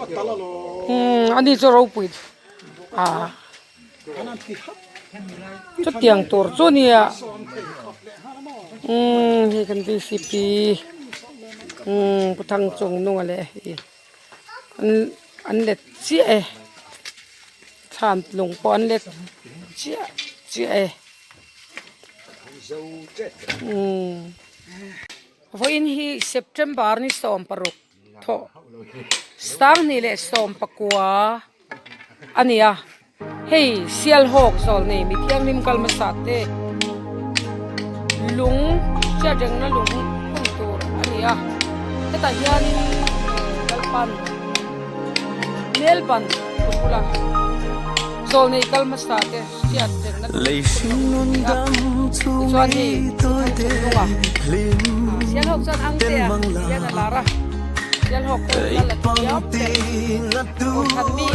Umm ani chu ropui a chutiang tur chu a nia umm hei kan vcp umm pu thangchung nunga leh hei an let chiah e thlan lung pawh an let chiah chiah e umm vawiin hi September ni 16 thawh 2019 a ni a hei Sialhawk zawl nei mi thianghlim kal hmasa te lung hriat rengna lung hun tur a ni a hetah hianin Lalpan Melbourne thu bula zawl nei kal hmasa te hriat rengna lung hun tur a ni a tichuan hei thangchhungnunga Sialhawk chuan Angtea tih hian a lar a Sialhawk pawh lal a thiam ber Kohhran mi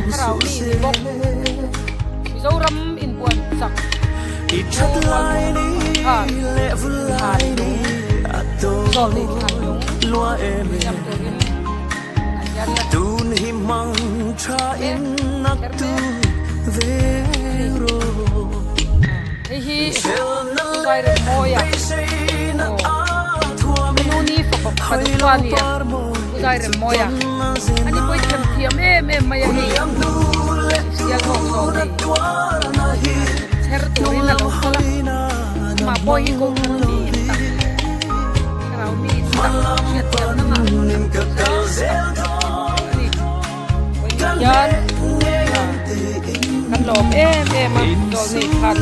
thlarau mi ni bawk Mizoram inbuan chak Pu Rualmuan khan thlan lung zawl nei thlan lung siam turin a hian la Hei hi Zairem Mawia aw Nuni fapa pakhat upa a ni a Pu Zairem Mawia a ni pawh i them thiam em em mai a hei sial hawk zawk nei chher turin a lo kal a amah pawh hi kohhran mi tak thlarau mi tak hriat thiamna ngah a ni. Hian kan lawm em em a zawlnei khan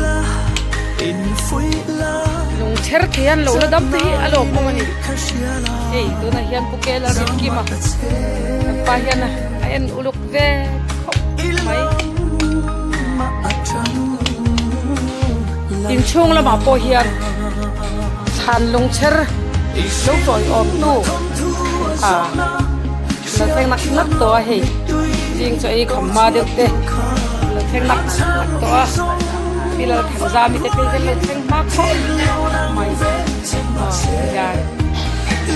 lung chher thei an lo la dam te hi a lawm bawk a ni hei tunah hian pu kela rin kim a kan pa hian a en uluk ve khawp mai inchhung lamah pawh hian chhan lung chher lo tawiawm tu ah. Lo thleng nak nak tawh a hei zing chaw ei kham hma deuh te lo thleng nak nak tawh a pillar khan zami te phei hian lo thleng hma khawp mai aw hian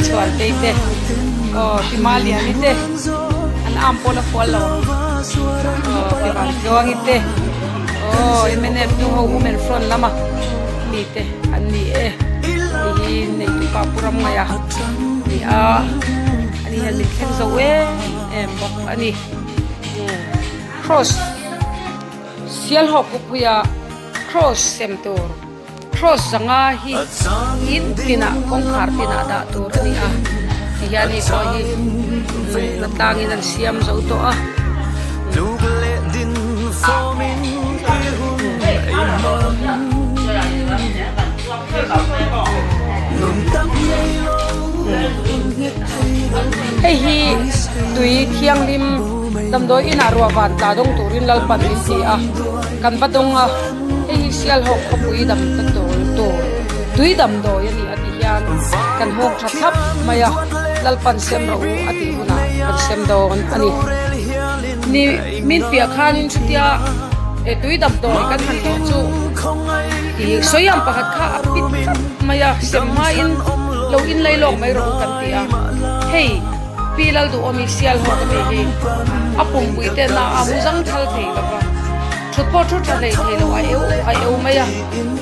chhuan tei te aw ti maliani te an am pawh la fual lo ang aw ti vanzuangi te aw mnf nu ho women front lama mi te an ni e hei hi neitupa pu ram ngaih a ni a. Ani hian min thleng zo em em bawk a ni. Cross Sialhawk khawpuia cross sem tur cross zanga hi in tinah kawngkhar tinah dah tur a ni a tihian hei pawh hi la tlangin an siam zo tawh a. Hei hi tui thianghlim damdawi inah ruah van tla dawng turin Lalpan min ti a, kan va dawng a, hei hi Sialhawk khawpui dam ta tur tur tui damdawi a ni a ti hian kan hawk tha thlap mai a, Lalpan sem rawh u a tih hunah kan sem dawn a ni. Ni min piah khanin chutia tui damdawi kan han dawh chu ih sawi ang pakhat kha a pit tlat mai a, sem hmain lo inlei lawk mai rawh u kan ti a, hei Pi Lalduhawmi sial ho ka nei hi a pumpui te na a mu zang thal thei lo va, thut pawh thu tha hlei thei lo a eu a eu mai a,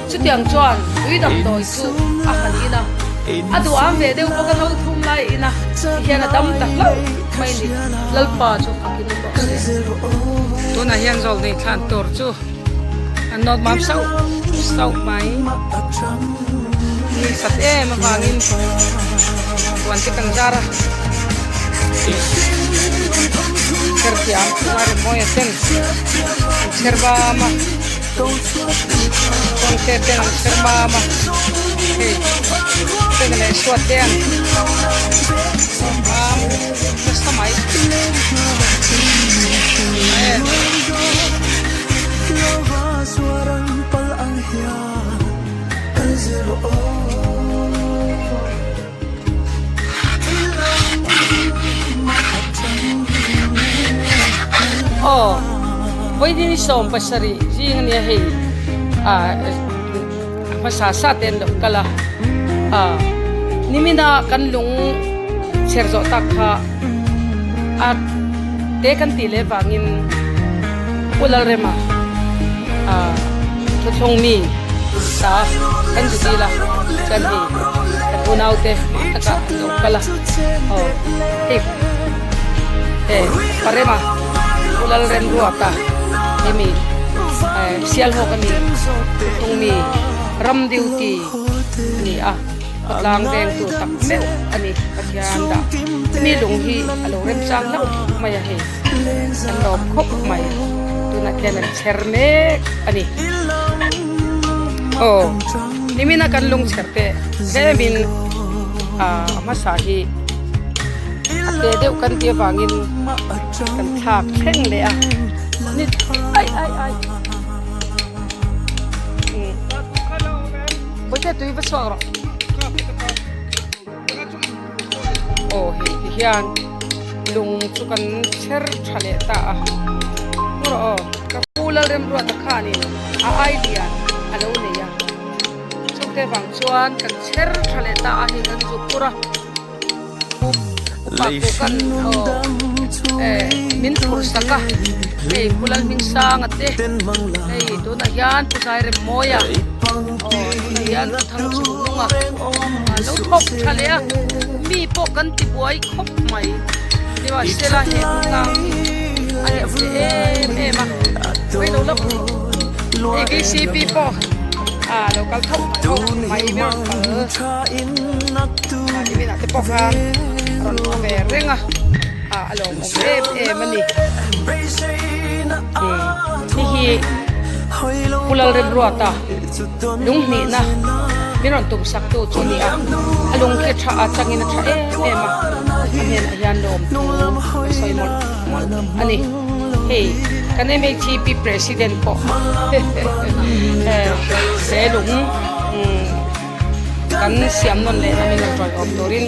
chutiang chuan tui damdawi chu a han in a, a duham ve deuh bawk a no thum lai a in a, tihian a dam ta hlauh mai a ni, Lalpa chu fakin awm rawh se. Tunah hian zawlnei thlan tur chu an nawt mam sauh sauh mai. Ni sat em avangin puan te kan zar a. Chher thiam zar em mawi a ten an chher bam a kawngte ten an chher mam a hei ten leh suat te an mam nasa mai. Aw vawiin 70 zing ania hei ah hmasa sa te an lo kal a ah nimina kan lung chher zawh tak kha. A te kan tih leh vangin Pu Lalrema thuthlung mi ta kan zu dil a, chuan hei kan unaute hma takah an lo kal a, aw hei he Parema Pu Lalremruata hemi Sialhawk a ni thuthlung mi ram duty a ni a. Khawtlang vengtu tak meuh a ni Pathian dah. Hemi lung hi a lo remchang hlauh mai a hei. An lawm khawp mai. Tunah khian an chher mek a ni. Aw, nimina kan lung chher te tlemin a hmasa hi a te deuh kan tih avangin kan thlak thleng leh a. Ni ai ai ai. Bawihte tui va chhuak rawh. Aw hei ti hian lung chu kan chher tha leh ta a. Hmu rawh aw ka pu Lalremruata khanin a idea a lo nei a. Chungte vang chuan kan chher tha leh ta a hei kan zuk pur a. Upa pawh kan aw eh min phurh sak a hei Pu Lalhmingsanga te hei tunah hian Pu Zairemmawia aw tunah hian Pu Thangchhungnunga a lo thawk tha leh a mi pawh kan ti buai khawp mai nimahsela he khawtlang hi a herh ve em em a reilo lawk hei vcp pawh a lo kal thauh thauh mai mi rawn kal. Nimin ah te pawh khan a rawn awm ve reng a ah a lawmawm em em a ni hei hi Pu Lalremruata lunghnihna min rawn tum sak tu chu a ni a a lung khi a tha a changin a tha em em a a hnenah hian lawmthu ka sawi mawlh mawlh a ni hei kan MHP president pawh he lung Kan siam nawn leh namin lo tawi awm turin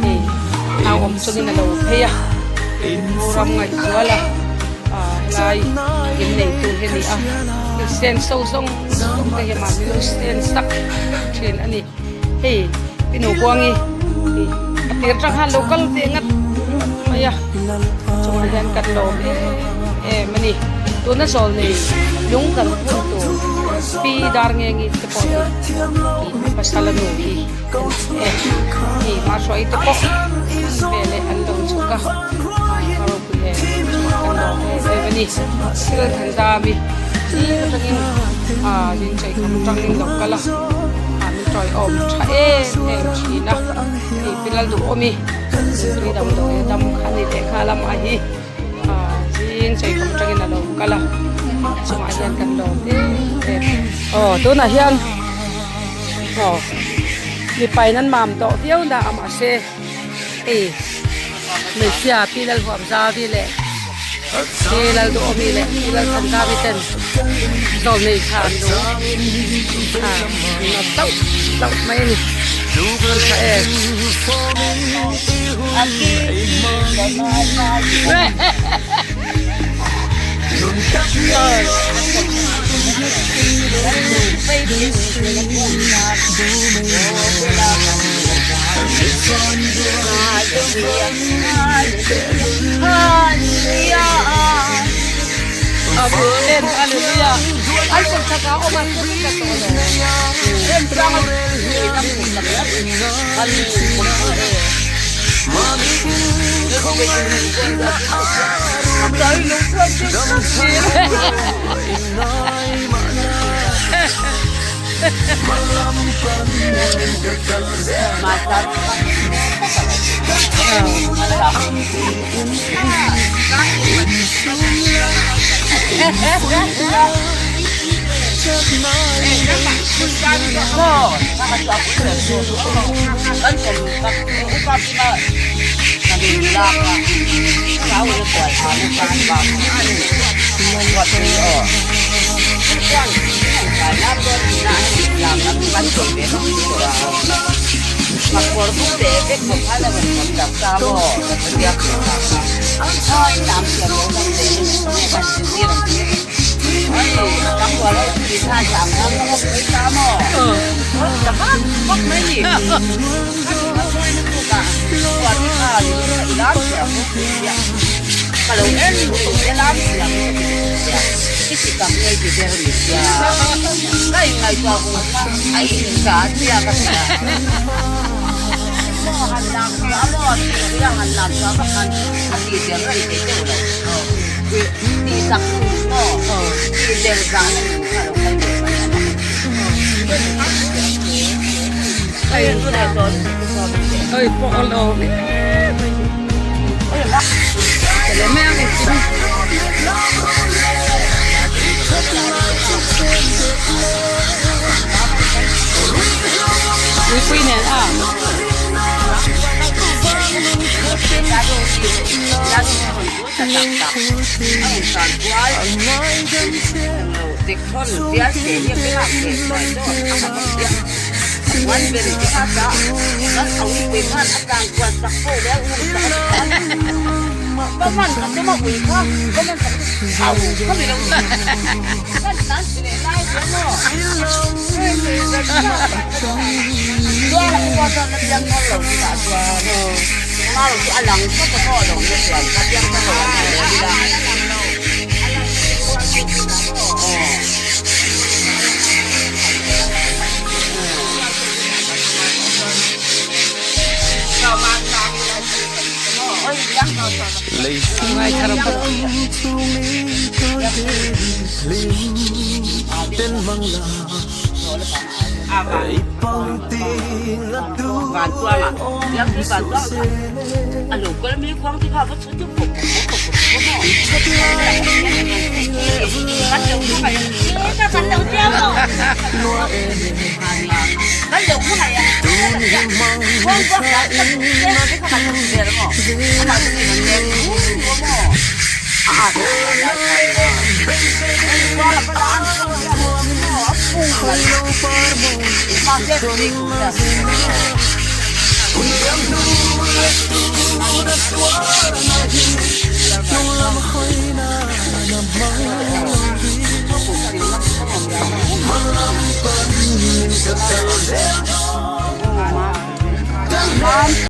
hei nau awm chungin a lo phei a, pu ram ngaihzual a helai in neitu hi a ni a, thil sen so zawng zawng te hi mahni lo sen sak thin a ni. Hei pi Nubuangi hi a tir tang khan lo kal ve ngat ngat mai a, chungah hian kan lawm em em a ni. Tuna zawl nei lung kan phun tur pi dar nge nge te pawh hi. Tih pasal a nu hi an ti e. Hei hmahruai te pawh an veleh an lo chhuk a, a ropui em chungah kan lawm em em a ni. Thil than zami thil atangin aa zin chei kham atangin lo kal a, aa min tawiawm tha em em thin a. Hei pi Lalduhawmi tui damdawi a dam kha a ni leh nghal a mah hi. Zing chei kham atangin a lo kal a chungah hian kan lawm em em aw tunah hian aw mipain an mam tawh viau na a mahse hei hmeichhia pi Lalhuamzavi leh pi Lalduhawmi leh pi Lalthanzavi ten zawlnei kha an lo a an hlauh hlauh mai a ni. Tha em. Amen hallelujah ai pawh chaka awm a Oi pawh a lo awm em mai hi leh mai ang engkim. Uipui nen a.